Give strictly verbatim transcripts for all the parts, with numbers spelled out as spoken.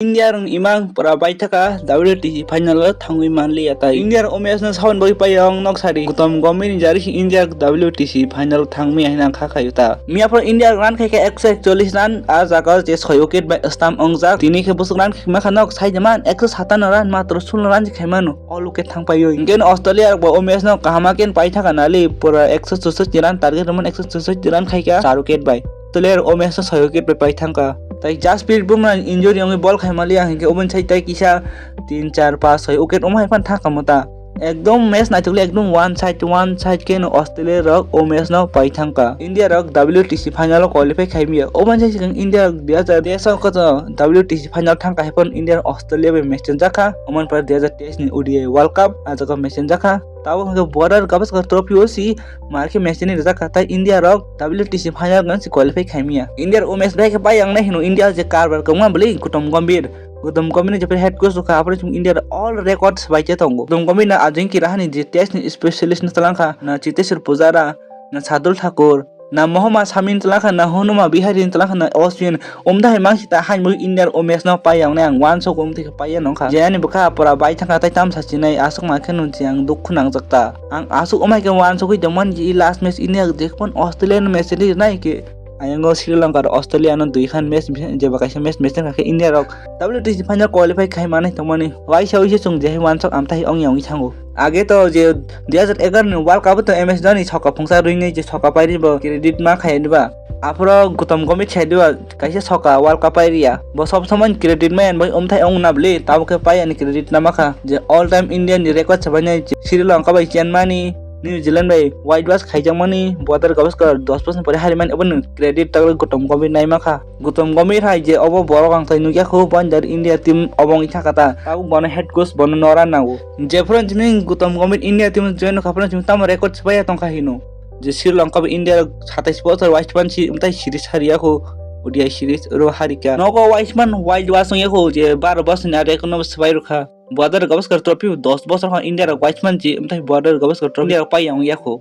India rong imang pura baithaka W T C final o thangwi manliya tai. India rong omes no sawan bagwi payong nok sari Gautam Gambhir ni jari si India W T C final o thangmi ahina kha khayu ta. Miya phoro India run khaika ekso ekchollis run, a jaga je soi wicket bai stamp ongjak. Tini khe busuk run khaima kha nok sai jaman ekso satano run, matro sulno run khaimano. All wicket thang paiwi. Hinkhe no Australia rok bo omes no kahama khe pai thaka nali pura ekso chusoi run target roman ekso chusoi run khaika char wicket bai. Australia rok omes no soi wicket bai pai thangka. Tai Jasprit Bumrah injury wngwi ball khaimaliya hinkhe oboni side tai kisa tin, char, pas, soi wicket omo hai phan thangka mota. Ekdom match naithokli ekdom one side, one side khe no Australia rok o match no pai thangka. India rok W T C final o qualify khaimiya. Oboni side swkang India rok dui hajar teis o koto W T C final thangka hai phan India rok Australia bai match chenjakha. Oman pore dui hajar teis ni O D I World Cup a jaga match chenjakha. Tabuk hwnkhe Border Gavaskar Trophy o si markhe match ni rijak kha, tai India rok W T C final gan si qualify khaimiya. India rok o match bai khe pai yang nai hino India je karbar kwbangma bwlwi Gautam Gambhir. Gautam Gambhir ni jephai head coach rokha, aphuru chwng India rok all records bai khe tongo. Gautam Gambhir na Ajinkya Rahane je test ni specialist no talangkha, na Cheteshwar Pujara, na Shardul Thakur, na Mohammad Shami ni talangkha, na Hanuma Vihari ni talangkha, na Ashwin. Umda hai mangsi ta hai mui India o match no pai yang nai ang uansuk umtwi khe pai ya nongkha. Je ani bwkha pura bai thangkha tai tam sachinai aswk ma khe nung chi ang dukhu nangjak ta. Ang aswk umai khe uansugwi tongmani je last match India jephun Australia no match ri nai khe. Ayango Sri Lanka rok Australia no dui khan match, jeba kaisa match match wngkha khe India rok W T C final qualify khai manai tongmani. Waisa waisa chwng je hai uansuk amtwi ong ya wngwi thango. Age to je dui hajar egaroh ni World Cup o to M S Dhoni soka phungsa rwinai je soka pairi bo credit ma khai diba. Aphuru Gautam Gambhir sai diba kaisa soka World Cup pairiya. Bo sob somoi credit maya bai umthai ong na bwle, tabuk khe pai ani credit na makha. Je all time India ni record sabainai je Sri Lanka bai chenmani, New Zealand bai whitewash khaijakmani, Border Gavaskar dos bosor pore harimani, obo ni credit tagwi Gautam Gambhir nai makha. Gautam Gambhir hai je obo borok ang tai nukya kho, bo ani India team obo wngwi thangkha ta. Tabuk bono head coach bono nora nango. Jephuru chini Gautam Gambhir India team join kha phuru chini tamo record swbaiya tongkha hino. Je Sri Lanka bo India rok satais bosor waisman si umtai series hariya kho, O D I series oro harika. Nogo waisman whitewash wngya kho je baro bosor ni aro ekono swbai rwkha. Border Gavaskar Trophy dos bosor khan India rok waisman si umtai Border Gavaskar Trophy India rok pai yang yakho.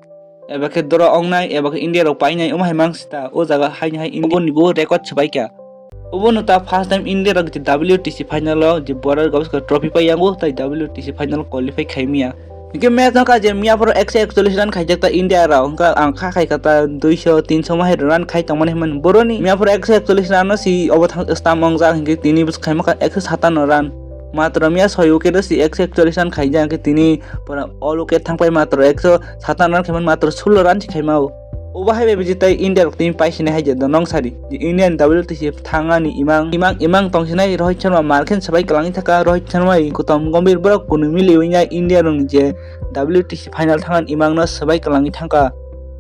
Eba khe doro ongnai, eba khe India rok painai, omo hai mang sita, o jaga haini hai India ni bo record swbaikha. Obo no ta first time India rok je W T C final o je Border Gavaskar Trophy pai yango, tai W T C final qualify khai miya. Hingke match no ka je miya phoro ekso ekchollis run khaijak ta India rok, hingke ang kha khai kha ta duiso, tinso ma hai run khai tongmani hwnmani. Boroni miya phoro ekso ekchollis run no si obo thang stamp ongjak, hingke tini bwswk khai makha ekso satano run. Matro miya soi wicket o si ekso ekchollis run khaijak, hingke tini pura all wicket thangpai matro ekso satano run khaimani, matro sullo run si khaima o. Obo hai bai biji tai India rok tini paisinai hai je do nong sari. Je India ni W T C thangani imang, imang, imang tongsinai Rohit Sharma markhen swbai kwlangwi thaka, Rohit Sharma bai Gautam Gambhir borok kunu miliwi nai India rokni je W T C final thangani imang no swbai kwlangwi thangkha.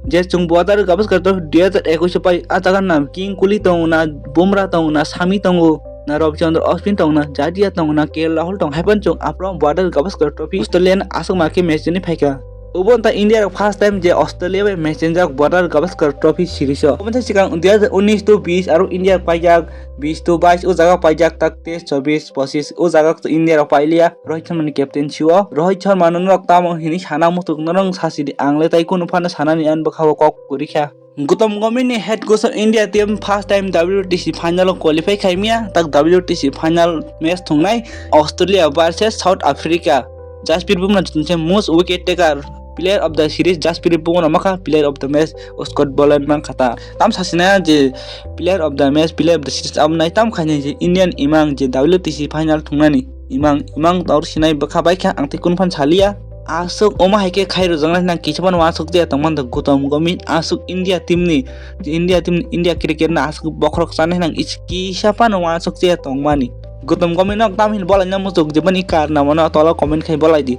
Je chwng Border Gavaskar Trophy dui hajar ekush o pai, a jaga nam King Kohli tongo na, Bumrah tongo na, Shami tongo na, Ravi Chandra Ashwin tongo na, Jadeja tongo na, K L Rahul tongo, hai phano chwng aphuru Border Gavaskar Trophy Australia ni aswk ma khe match ni phaikha. Obo wngkha India rok first time je Australia bai match wngjak Border Gavaskar Trophy series o. Obo wngkha swkang dui hajar unis to bis aro India rok paijak bis to bais o jaga paijak tak teis, chobis, pochis o jaga India rok pailiya Rohit Sharma ni captaincy o. Rohit Sharma no norok tamo hinwi sana muchuk norok sasi di, ang le tai kunu phano sanani ani bwkha o kok kwrwi kha. Gautam Gambhir ni head coach o India team first time W T C final o qualify khai miya, tak W T C final match thungnai Australia versus South Africa. Jasprit Bumrah tongse most wicket taker, player of the series Jasprit Bumrah makha, player of the match Scott Boland mankha ta. Tam sasina je player of the match, player of the series amnai tam khainai je Indian imang je W T C final thungnani imang, imang tor sinai bwkha bai kha ang tei kun phan saliya. Aswk omo hai khe khai rwjaknai nang kisa phano uansuk jaya tongmani Gautam Gambhir, aswk India team ni, India team ni, India cricket no aswk bokhorok chanai nang is-, kisa phano uansuk jaya tongmani. Gautam Gambhir no tam hin bolai na muchuk jebani karna mano tolo comment khai bolai di.